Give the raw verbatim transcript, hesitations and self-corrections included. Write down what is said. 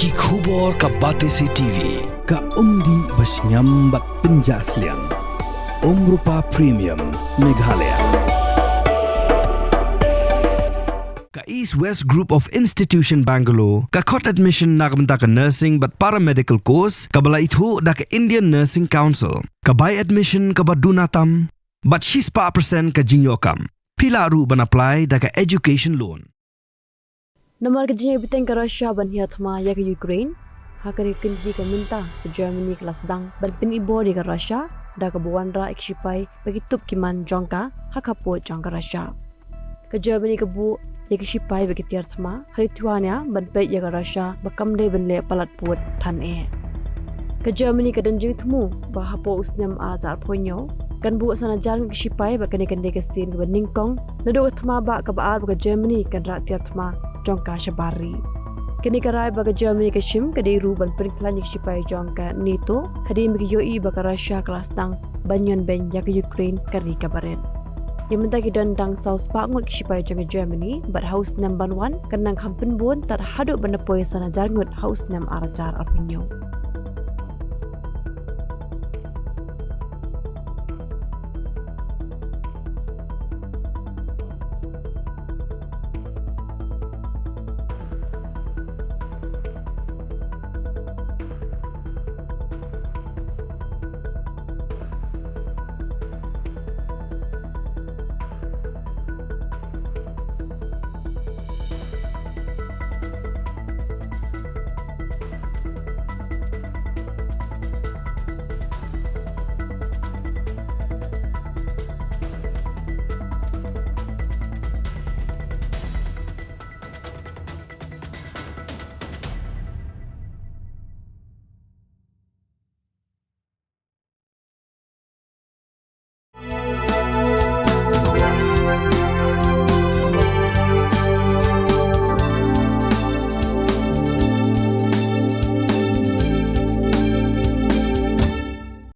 Ki khubor ka Batesi T V, ka umdih ba shngiam bad pynjah sliang. Umrupa Premium, Meghalaya. Ka East West Group of Institution Bangalore, ka khot admission na ka bynta ka nursing bad paramedical course, kaba la ithuh da ka Indian Nursing Council, ka bai admission kaba duna tam, bad shispah percent ka jingïoh kam. Phi lah ruh ban apply da ka education loan. Namar ka jingïabteng ka Russia ban hiar thma ïa ka Ukraine, ha kane ka kynti ka mynta ka Germany ka la sdang ban pynibor ïa ka Russia da kaba wanrah ïa ki shipai ba ki tup ki man jong ka ha ka pud jong ka Russia. Ka Germany ka buh ïa ki shipai ba ki tiar thma ha Lithuania ban peit ïa ka Russia ba kam dei ban leh palat pud than eh. Ka Germany ka don jingthmu ba hapoh u snem ar hajar arphew hynñiew kan buh san hajar ngut ki shipai bad kane kan dei ka sien kaba nyngkong naduh ka thma bah kaba ar ba ka Germany kan rah tiar thma jong ka shabar ri. Kane ka rai ba ka Germany ka shim ka dei ruh ban pynkhlaiñ ïa ki shipai jong ka NATO hadien ba ki ïohi ba ka Russia ka la sdang ban ïoh beiñ ïa ka Ukraine, ka ri kaba rit. Ïa mynta ki don dang saw spah ngut ki shipai jong ka Germany bad ha u snem ban wan kan nang kham pynbun tad haduh ban da poi san hajar ngut ha u snem ar hajar arphew hynñiew.